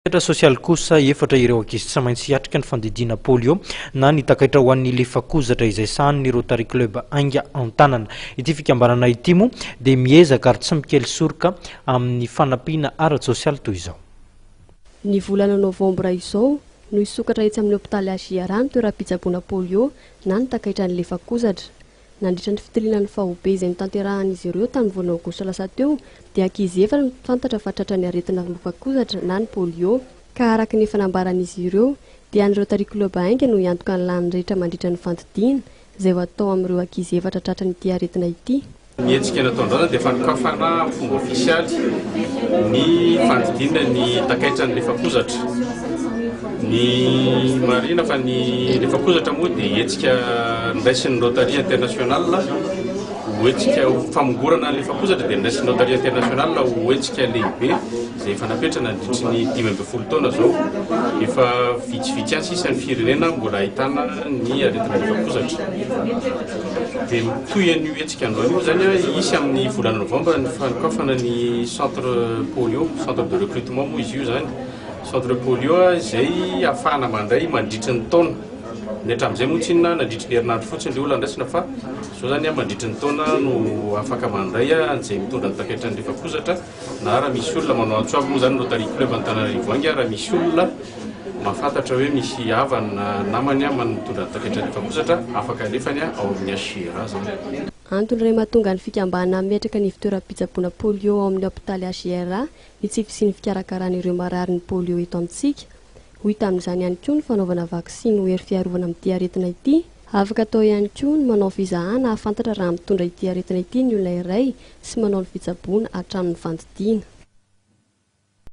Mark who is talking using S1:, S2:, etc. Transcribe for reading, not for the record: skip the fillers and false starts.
S1: Sehatra sosialy kosa, efatra ireo ankizy tsy maintsy hiatrika ny fandidiana polio na ny takaitra ho an'ny lefakozatra izay sahanin'ny Rotary Club Ainga an-tanana. Ity fikambanana ity moa dia miezaka ary tsy mikely soroka amin'ny fanampiana ara-tsosialy toy izao.
S2: Ny volana novambra izao no hisokatra etsy amin'ny hopitaly HJRA ny toeram-pitsaboana polio na ny takaitran'ny lefakozatra. Nandritra ny fitiliana ny faobe izay notanterahan'izy ireo tamin'ny volana aogositra lasa teo dia ankizy efatra no fantatra fa tratran'ny aretina lofan-kozatra na ny polio, ka araka ny efa nambaran'izy ireo dia ny Rotary Club Ainga no hiantoka ny lany rehetra mandritra ny fandidiana izay ho atao amin'ireo ankizy efatra tratran'ity aretina ity.
S3: Ny hetsika natao androany dia fanokafana amin'ny fomba ofisialy ny fandidiana ny takaitran'ny lefakozatra. Ny marihina fa ny lefakozatra moa dia hetsika noraisin'ny Rotary International ho hetsika ho famongorana ny lefakozatra dia noraisin'ny Rotary International ho hetsika lehibe izay efa napetra nandritry ny 15 taona izao. Efa vitsivitsy ihany sisa ny firenena mbola ahitana ny aretina lefakozatra. Dia mitohy an'io hetsika androany io izany, hisy amin'ny volana novambra ny fanokafana ny centre polio, centre de recrutement moa izy io izany. Centre polio izay ahafahana mandray mandritry ny taona. Ny hatramin'izay moa tsinona nandritry ny herinandro fotsiny ilay olona andraisina fa izao izany mandritry ny taona no afaka mandray an'izay mitondra ny takaitran'ny lefakozatra na raha misy olona manao antso avo moa izany Rotary Club Antananarivo Ainga raha misy olona mahafantatra hoe misy havany na namany mitondra ny takaitran'ny lefakozatra afaka alefany ao amin'ny HJRA izany.
S2: Antony iray mahatonga ny fikambanana hametraka ny ivontoeram-pitsaboana polio ao amin'ny hopitaly HJRA ny tsy fisian'ny fikarakarana ireo marary ny polio eto amintsika. Ho hita amin'izany ihany koa ny fanaovana vaksiny ho hery fiarovana amin'ity aretina ity. Afaka atao ihany koa ny manao fizahana hahafantatra raha mitondra ity aretina ity ny olona iray sy manao ny fitsaboana hatramin'ny fandidiana.